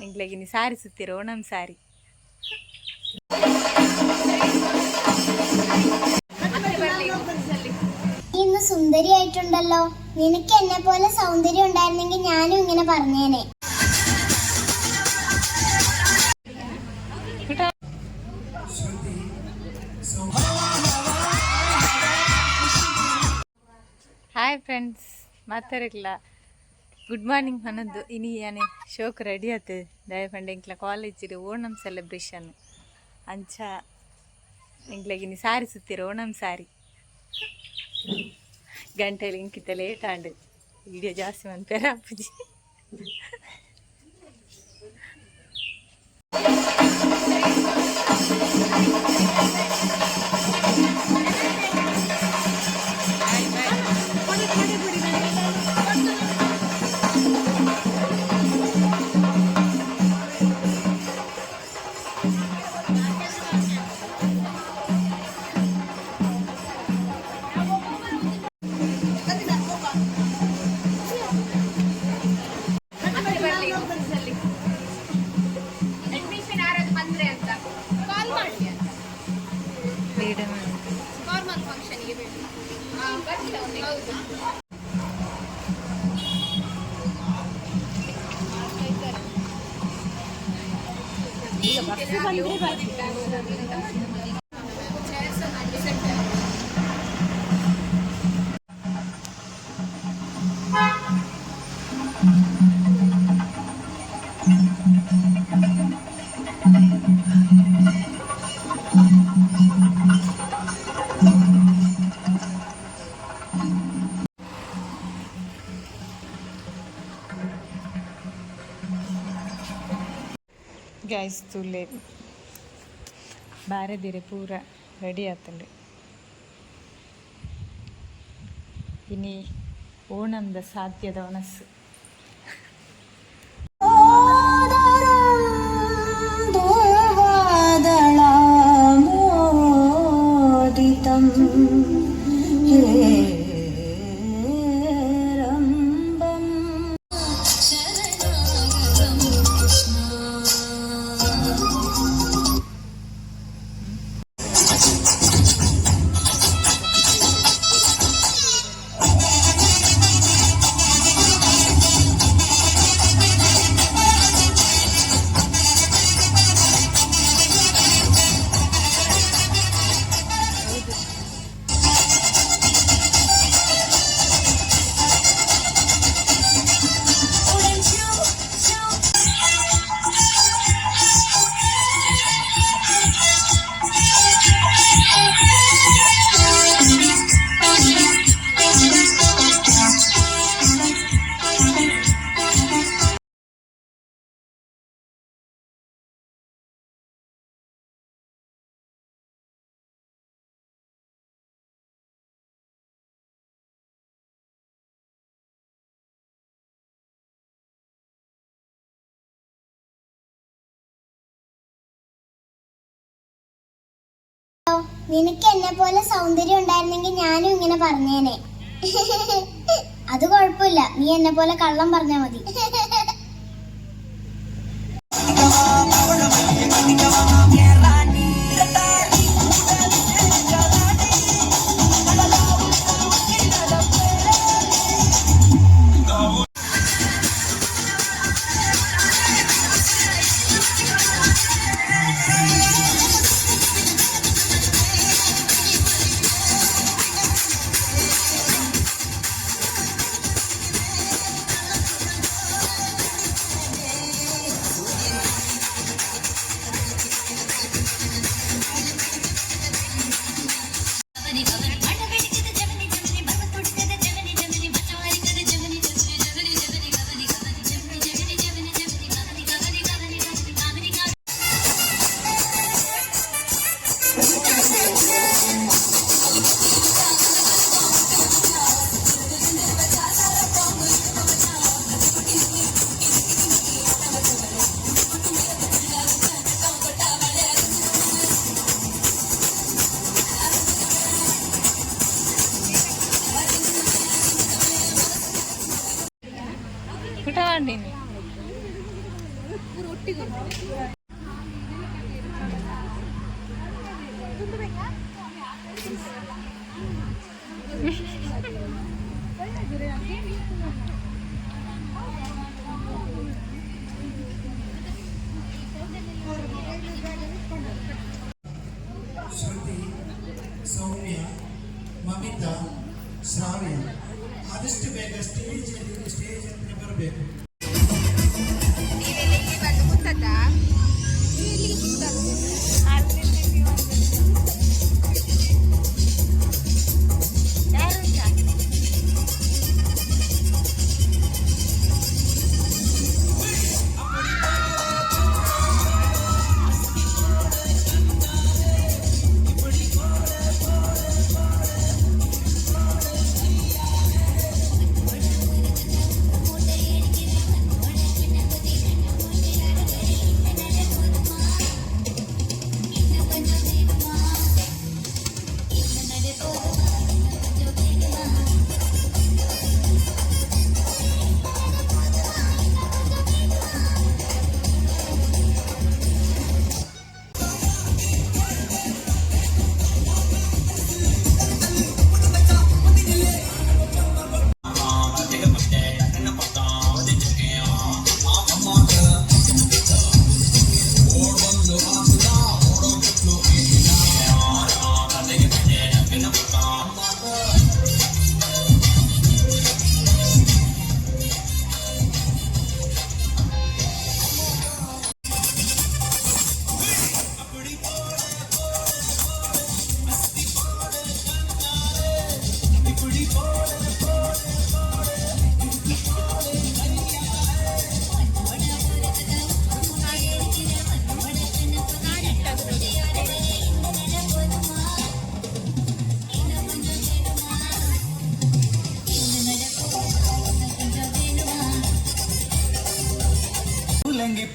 ಎಂಕ್ಲೆಗಿನಿ ಸಾರಿ ಸುತ್ತೀರ ಓಣಂ ಸಾರಿ. നീ ഇന്ന് സുന്ദരിയായിട്ടുണ്ടല്ലോ. നിനക്ക് എന്നെ പോലെ സൗന്ദര്യം ഉണ്ടായിരുന്നെങ്കിൽ ഞാനും ഇങ്ങനെ പറഞ്ഞേനെ. ಹಾಯ್ ಫ್ರೆಂಡ್ಸ್, ಮಾತಾಡಿಲ್ಲ. ಗುಡ್ ಮಾರ್ನಿಂಗ್ ಪನದ್ದು ಇನಿ ಯಾನೆ ಶೋಕ್ ರೆಡಿ ಆತು. ದಯಪಂಡ ಎಂಕ್ಲ ಕಾಲೇಜಿಡ್ ಓಣಂ ಸೆಲೆಬ್ರೇಷನ್. ಅಂಚ ಎಂಕ್ಲೆಗಿನಿ ಸಾರಿ ಸುತ್ತೀರ ಓಣಂ ಸಾರಿ. ಗಂಟೆಲಿ ಇಂಕಿತ ಲೇಟ್ ಆಂಡ್ ವಿಡಿಯೋ ಜಾಸ್ತಿ ಮನ್ಪೆರ ಆಪುಜಿ. ಅಡ್ಮಿಷನ್ ಯಾರಾದ್ರು ಬಂದ್ರೆ ಅಂತ ಕಾಲ್ ಮಾಡಿ ಅಂತ. ಫಾರ್ಮಲ್ ಫಂಕ್ಷನ್ಗೆ ಬೇಕು. ಹೌದು. ಗೈಸ್, ತೂಲೆ, ಬಾರೆದಿರೆ ಪೂರ ರೆಡಿ ಆತುಂಡು. ಇನಿ ಓಣಂದ ಸಾಧ್ಯದ ಒಣಸು. നിനക്ക് എന്നെ പോലെ സൗന്ദര്യം ഉണ്ടായിരുന്നെങ്കിൽ ഞാനും ഇങ്ങനെ പറഞ്ഞേനെ. അത് കുഴപ്പമില്ല, നീ എന്നെ പോലെ കള്ളം പറഞ്ഞാ മതി. ಪೂರ ಒಟ್ಟಿಗೆ ಉಂಟು. ಶ್ರುತಿ, ಸೌಮ್ಯ, ಮಮಿತಾ, ಶ್ರಾವ್ಯ, ಆದಷ್ಟು ಬೇಗ ಸ್ಟೇಜ್ ಸ್ಟೇಜ್ ಹತ್ರ ಬರಬೇಕು. ನೀವೆಲ್ಲ ಇಲ್ಲಿ ಬಂದು ಕೂತದ್ದಾ? ನೀವು ಇಲ್ಲಿಗೆ ಕೂತದ್ದು?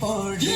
ಪೋಡಿ.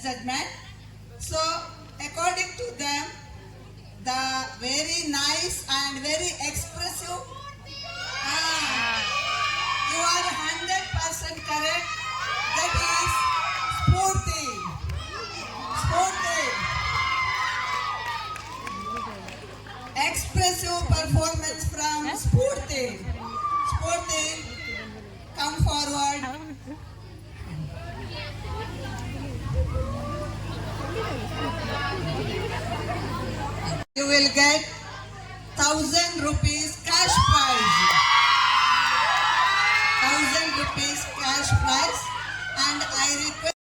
judgment. So, according to them, the very nice and very expressive. Ah, you are 100% correct. That is Spurti. Spurti. Expressive performance from Spurti. Spurti, come forward. You will get ₹1,000 cash prize. ₹1,000 cash prize, and I request.